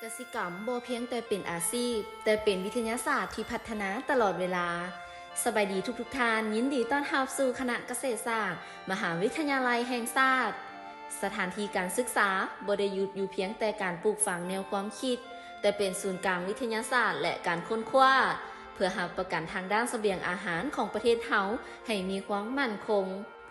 ກະສິກຳບໍ່ພຽງແຕ່ເປັນອາຊີບ, ແຕ່ເປັນວິທະຍາສາດທີ່ພັດທະນາຕະຫຼອດເວລາ. ສະບາຍດີທຸກໆທ່ານ, ຍິນດີຕ້ອນຮັບສູ່ຄະນະກະເສດສາດ ມະຫາວິທະຍາໄລແຫ່ງຊາດ. ສະຖານທີ່ການສຶກສາບໍ່ໄດ້ຢຸດຢູ່ພຽງແຕ່ການປູກຝັງແນວຄວາມຄິດ, ແຕ່ເປັນສູນກາງວິທະຍາສາດ ແລະ ການຄົ້ນຄວ້າ ເພື່ອຮັບປະກັນທາງດ້ານສະບຽງອາຫານຂອງປະເທດເຮົາໃຫ້ມີຄວາມໝັ້ນຄົງ.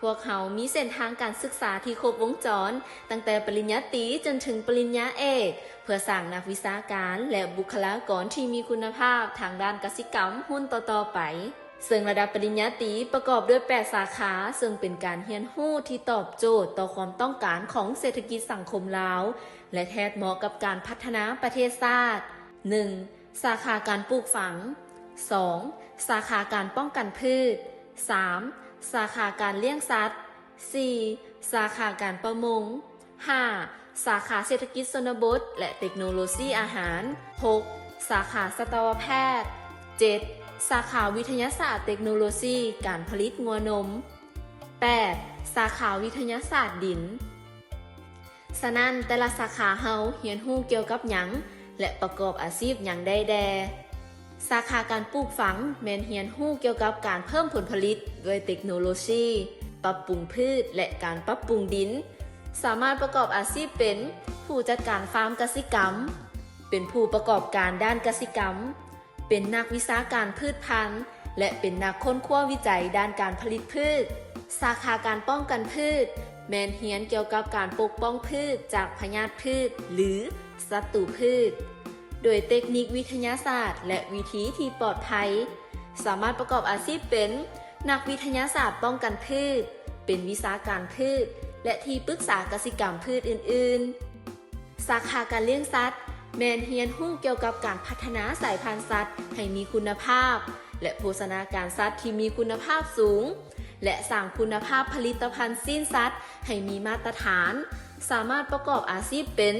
ພວກເຮົາມີເສັ້ນທາງການສຶກສາທີ່ຄົບວົງຈອນ, ຕັ້ງແຕ່ປະລິນຍາຕີຈົນເຖິງປະລິນຍາເອກ, ເພື່ອສ້າງນັກວິຊາການ ແລະ ບຸກຄະລາກອນທີ່ມີຄຸນນະພາບທາງດ້ານກະສິກຳຮຸ່ນຕໍ່ໆໄປ. ເຊິ່ງລະດັບປະລິນຍາຕີປະກອບດ້ວຍແປດສາຂາ, ເຊິ່ງເປັນການຮຽນຮູ້ທີ່ຕອບໂຈດຕໍ່ຄວາມຕ້ອງການຂອງເສດຖະກິດສັງຄົມລາວ ແລະ ແທດເໝາະກັບການພັດທະນາປະເທດຊາດ. ໜຶ່ງ ສາຂາການປູກຝັງ, ສອງ ສາຂາການປ້ອງກັນພືດ, ສາມ ສາຂາການລ້ຽງສັດ, ສີ່ ສາຂາການປະມົງ, ຫ້າ ສາຂາເສດຖະກິດຊົນນະບົດ ແລະ ເຕັກໂນໂລຊີອາຫານ, ຫົກ ສາຂາສັດຕະວະແພດ, ເຈັດ ສາຂາວິທະຍາສາດເຕັກໂນໂລຊີການຜະລິດງົວນົມ, ແປດ ສາຂາວິທະຍາສາດດິນ. ສະນັ້ນ, ແຕ່ລະສາຂາເຮົາຮຽນຮູ້ກ່ຽວກັບຫຍັງ ແລະ ປະກອບອາຊີບຫຍັງໄດ້ແດ່? ສາຂາການປູກຝັງແມ່ນຮຽນຮູ້ກ່ຽວກັບການເພີ່ມຜົນຜະລິດດ້ວຍເຕັກໂນໂລຊີ, ປັບປຸງພືດ ແລະ ການປັບປຸງດິນ. ສາມາດປະກອບອາຊີບເປັນຜູ້ຈັດການຟາມກະສິກຳ, ເປັນຜູ້ປະກອບການດ້ານກະສິກຳ, ເປັນນັກວິຊາການພືດພັນ ແລະ ເປັນນັກຄົ້ນຄວ້າວິໄຈດ້ານການຜະລິດພືດ. ສາຂາການປ້ອງກັນພືດ ແມ່ນຮຽນກ່ຽວກັບການປົກປ້ອງພືດຈາກພະຍາດພືດ ຫຼື ສັດຕູພືດ ໂດຍເຕັກນິກວິທະຍາສາດ ແລະ ວິທີທີ່ປອດໄພ. ສາມາດປະກອບອາຊີບເປັນນັກວິທະຍາສາດປ້ອງກັນພືດ, ເປັນວິຊາການພືດ ແລະ ທີ່ປຶກສາກະສິກຳພືດອື່ນໆ. ສາຂາການລ້ຽງສັດ ແມ່ນຮຽນຮູ້ກ່ຽວກັບການພັດທະນາສາຍພັນສັດໃຫ້ມີຄຸນນະພາບ ແລະ ໂພຊະນາການສັດທີ່ມີຄຸນນະພາບສູງ ແລະ ສ້າງຄຸນນະພາບຜະລິດຕະພັນຊີ້ນສັດໃຫ້ມີມາດຕະຖານ. ສາມາດປະກອບອາຊີບເປັນ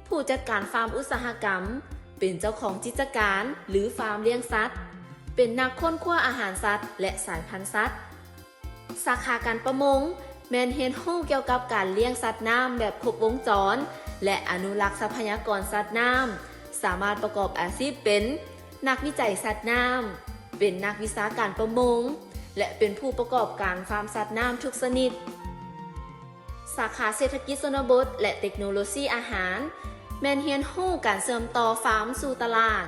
ຜູ້ຈັດການຟາມອຸດສາຫະກຳ, ເປັນເຈົ້າຂອງກິດຈະການ ຫຼື ຟາມລ້ຽງສັດ, ເປັນນັກຄົ້ນຄວ້າອາຫານສັດ ແລະ ສາຍພັນສັດ. ສາຂາການປະມົງ ແມ່ນຮຽນຮູ້ກ່ຽວກັບການລ້ຽງສັດນ້ຳແບບຄົບວົງຈອນ ແລະ ອະນຸລັກຊັບພະຍາກອນສັດນ້ຳ. ສາມາດປະກອບອາຊີບເປັນນັກວິໄຈສັດນ້ຳ, ເປັນນັກວິຊາການປະມົງ ແລະ ເປັນຜູ້ປະກອບການຟາມສັດນ້ຳທຸກຊະນິດ. ສາຂາເສດຖະກິດຊົນນະບົດ ແລະ ເຕັກໂນໂລຊີອາຫານ ແມ່ນຮຽນຮູ້ການເຊື່ອມຕໍ່ຟາມສູ່ຕະຫຼາດ,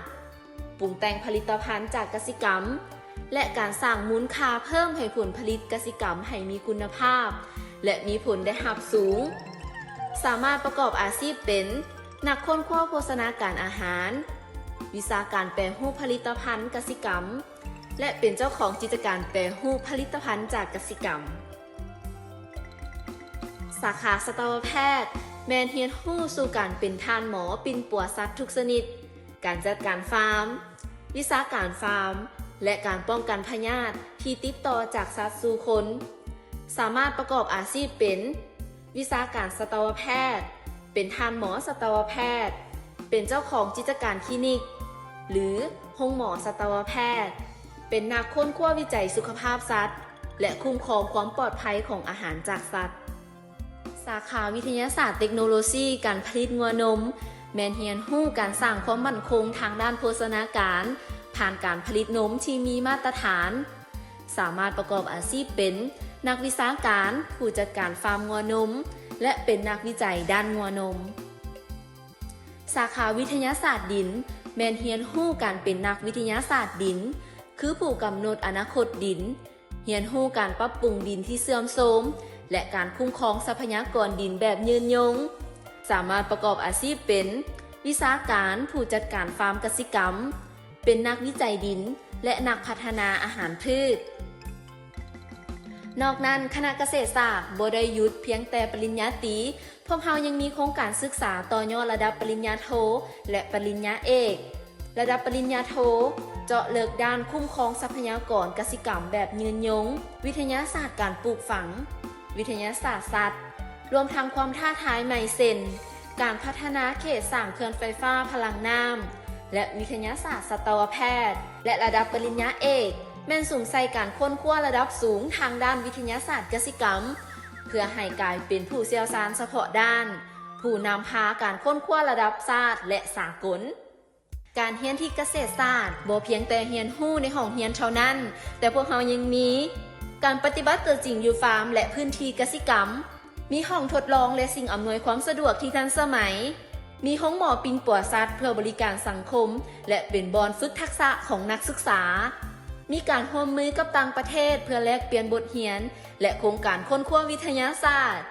ປຸງແຕ່ງຜະລິດຕະພັນຈາກກະສິກຳ ແລະ ການສ້າງມູນຄ່າເພີ່ມໃຫ້ຜົນຜະລິດກະສິກຳໃຫ້ມີຄຸນນະພາບ ແລະ ມີຜົນໄດ້ຮັບສູງ. ສາມາດປະກອບອາຊີບເປັນນັກຄົ້ນຄວ້າໂພຊະນາການອາຫານ, ວິຊາການແປຮູບຜະລິດຕະພັນກະສິກຳ ແລະ ເປັນເຈົ້າຂອງກິດຈະການແປຮູບຜະລິດຕະພັນຈາກກະສິກຳ. ສາຂາສັດຕະວະແພດ ແມ່ນຮຽນຮູ້ສູ່ການເປັນທ່ານໝໍປິ່ນປົວສັດທຸກຊະນິດ, ການຈັດການຟາມ, ວິຊາການຟາມ ແລະ ການປ້ອງກັນພະຍາດທີ່ຕິດຕໍ່ຈາກສັດສູ່ຄົນ. ສາມາດປະກອບອາຊີບເປັນ ວິຊາການສັດຕະວະແພດ, ເປັນທ່ານໝໍສັດຕະວະແພດ, ເປັນເຈົ້າຂອງກິດຈະການຄລີນິກ ຫຼື ໂຮງໝໍສັດຕະວະແພດ, ເປັນນັກຄົ້ນຄວ້າວິໄຈສຸຂະພາບສັດ ແລະ ຄຸ້ມຄອງຄວາມປອດໄພຂອງອາຫານຈາກສັດ. ສາຂາວິທະຍາສາດເຕັກໂນໂລຊີການຜະລິດງົວນົມ ແມ່ນຮຽນຮູ້ການສ້າງຄວາມໝັ້ນຄົງທາງດ້ານໂພຊະນາການ ຜ່ານການຜະລິດນົມທີ່ມີມາດຕະຖານ. ສາມາດປະກອບອາຊີບເປັນນັກວິຊາການ, ຜູ້ຈັດການຟາມງົວນົມ ແລະ ເປັນນັກວິໄຈດ້ານງົວນົມ. ສາຂາວິທະຍາສາດດິນ ແມ່ນຮຽນຮູ້ການເປັນນັກວິທະຍາສາດດິນ ຄືຜູ້ກຳນົດອະນາຄົດດິນ, ຮຽນຮູ້ການປັບປຸງດິນທີ່ເສື່ອມໂຊມ ແລະ ການຄຸ້ມຄອງຊັບພະຍາກອນດິນແບບຍືນຍົງ. ສາມາດປະກອບອາຊີບເປັນວິຊາການ, ຜູ້ຈັດການຟາມກະສິກຳ, ເປັນນັກວິໄຈດິນ ແລະ ນັກພັດທະນາອາຫານພືດ. ນອກນັ້ນ, ຄະນະກະເສດສາດບໍ່ໄດ້ຢຸດພຽງແຕ່ປະລິນຍາຕີ, ພວກເຮົາຍັງມີໂຄງການສຶກສາຕໍ່ຍອດລະດັບປະລິນຍາໂທ ແລະ ປະລິນຍາເອກ. ລະດັບປະລິນຍາໂທ ເຈາະເລິກດ້ານຄຸ້ມຄອງຊັບພະຍາກອນກະສິກຳແບບຍືນຍົງ, ວິທະຍາສາດການປູກຝັງ, ວິທະຍາສາດສັດ, ລວມທັງຄວາມທ້າທາຍໃໝ່ເຊັ່ນ ການພັດທະນາເຂດສ້າງເຂື່ອນໄຟຟ້າພະລັງນ້ຳ ແລະ ວິທະຍາສາດສັດຕະວະແພດ ແລະ ລະດັບປະລິນຍາເອກ ແມ່ນສຸມໃສ່ການຄົ້ນຄວ້າລະດັບສູງທາງດ້ານວິທະຍາສາດກະສິກຳ ເພື່ອໃຫ້ກາຍເປັນຜູ້ຊ່ຽວຊານສະເພາະດ້ານ, ຜູ້ນຳພາການຄົ້ນຄວ້າລະດັບຊາດ ແລະ ສາກົນ. ການຮຽນທີ່ກະເສດສາດບໍ່ພຽງແຕ່ຮຽນຮູ້ໃນຫ້ອງຮຽນເທົ່ານັ້ນ, ແຕ່ພວກເຮົາຍັງມີການປະຕິບັດຕົວຈິງຢູ່ຟາມ ແລະ ພື້ນທີ່ກະສິກຳ, ມີຫ້ອງທົດລອງ ແລະ ສິ່ງອຳນວຍຄວາມສະດວກທີ່ທັນສະໄໝ, ມີໂຮງໝໍປິ່ນປົວສັດເພື່ອບໍລິການສັງຄົມ ແລະ ເປັນບ່ອນຝຶກທັກສະຂອງນັກສຶກສາ, ມີການຮ່ວມມືກັບຕ່າງປະເທດເພື່ອແລກປ່ຽນບົດຮຽນ ແລະ ໂຄງການຄົ້ນຄວ້າວິທະຍາສາດ.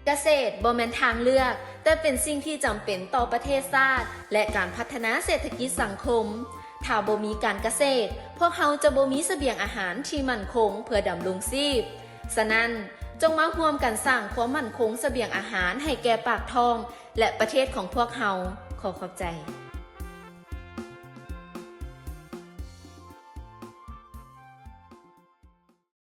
ກະເສດບໍ່ແມ່ນທາງເລືອກ, ແຕ່ເປັນສິ່ງທີ່ຈຳເປັນຕໍ່ປະເທດຊາດ ແລະ ການພັດທະນາເສດຖະກິດສັງຄົມ. ຖ້າບໍ່ມີການກະເສດ, ພວກເຮົາຈະບໍ່ມີສະບຽງອາຫານທີ່ໝັ້ນຄົງເພື່ອດຳລົງຊີບ. ສະນັ້ນ, ຈົ່ງມາຮ່ວມກັນສ້າງຄວາມໝັ້ນຄົງສະບຽງອາຫານໃຫ້ແກ່ປາກທ້ອງ ແລະ ປະເທດຂອງພວກເຮົາ. ຂໍຂອບໃຈ.